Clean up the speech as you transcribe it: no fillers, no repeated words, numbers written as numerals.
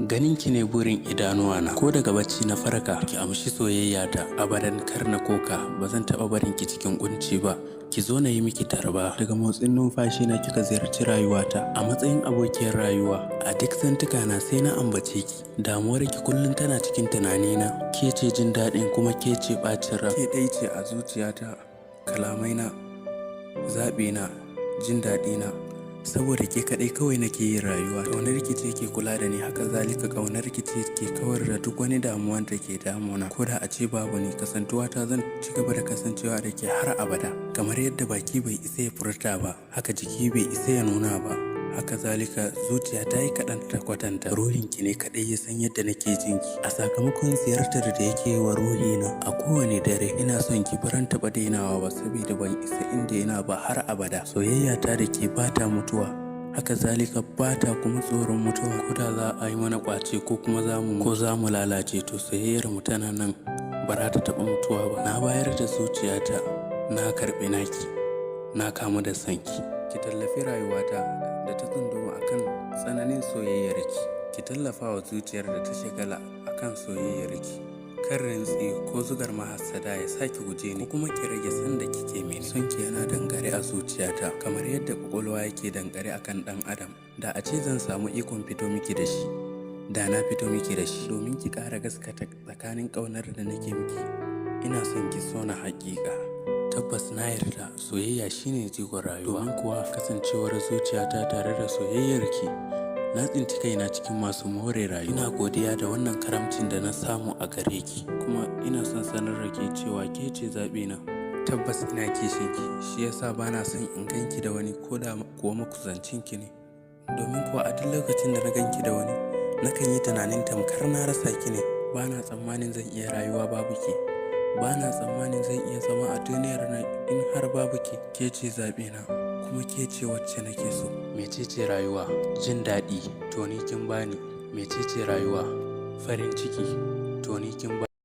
Ganinki ne burin idanuwana, ko daga bacci na farka ki amshi soyayya ta abadan kar na koka, ba zan taɓa barin ki cikin kunci ba. Ki zo na yi miki tarba. Daga motsin numfashi na kika ziyarci rayuwata a matsayin abokiyar rayuwa. A duk zantuka na sai na ambace ki. Damuwar ki kullum tana cikin tunanina. Ke ce jin daɗin kuma ke ce ɓacin ran. Ke ɗai ce a zuciyata, kalamaina, zaɓina, jin daɗina. Saboda ke kaɗai kawai nake yin rayuwa. Ƙaunar ki ce ke kula da ni, haka zalika ƙaunar ki ce ke kawar da duk wani damuwan da ke damuna. Ko da a ce babu ni, kasantuwa ta zan ci gaba da kasancewa da ke har abada. Kamar yadda baki bai isa ya furta ba, haka jiki bai isa ya nuna ba. Haka zalika zuciya ta yi kaɗan ta kwatanta. Ruhinki ne kaɗai ya san yadda nake jin ki. A sakamakon ziyartar da yake wa ruhina a kowane dare, ina son ki, baran taɓa dainawa ba saboda ban isa inda yana ba har abada. Soyayya ta da ke ba ta mutuwa, haka zalika ba ta kuma tsoron mutuwa. Ko da za a yi mana ƙwace ko kuma za mu ko za mu lalace, to soyayyar mu tana nan, ba za ta taɓa mutuwa ba. Na bayar da zuciyata, na karɓi naki, na kamu da sanki. Ki tallafi rayuwata da ta tsunduma akan tsananin soyayyarki. Ki tallafa wa zuciyar da ta shagala akan soyayyarki. Kar rintsi ko zugar mahassada ya sake guje ni, ko kuma ki rage san da kike mini. Son ki yana dangare a zuciyata kamar yadda kwakwalwa yake dangare akan ɗan adam. Da a ce zan samu ikon fito miki da shi, da na fito miki da shi domin ki ƙara gaskata tsakanin ƙaunar da nake miki. Ina son ki so na haƙiƙa. Tabbas na yarda soyayya shine jigon rayuwa. Domin kuwa kasancewar zuciyata tare da soyayyarki, na tsinci kaina cikin masu more rayuwa. Ina godiya da wannan karamcin da na samu a gare ki, kuma ina son sanar da ke cewa ke ce zaɓina. Tabbas ina kishin ki, shi yasa bana son in ganki da wani ko da kuwa makusancin ki ne. Domin kuwa a duk lokacin da na ganki da wani, nakan yi tunanin tamkar na rasa ki ne. Bana tsammanin zan iya rayuwa babu ke. Bana tsammanin zan iya zama a duniyar nan in har babu ke. Ke ce zaɓina kuma ke ce wacce nake so. Mecece rayuwa? Jin daɗi, to ni kin bani. Mecece rayuwa? Farin ciki, to ni kin bani.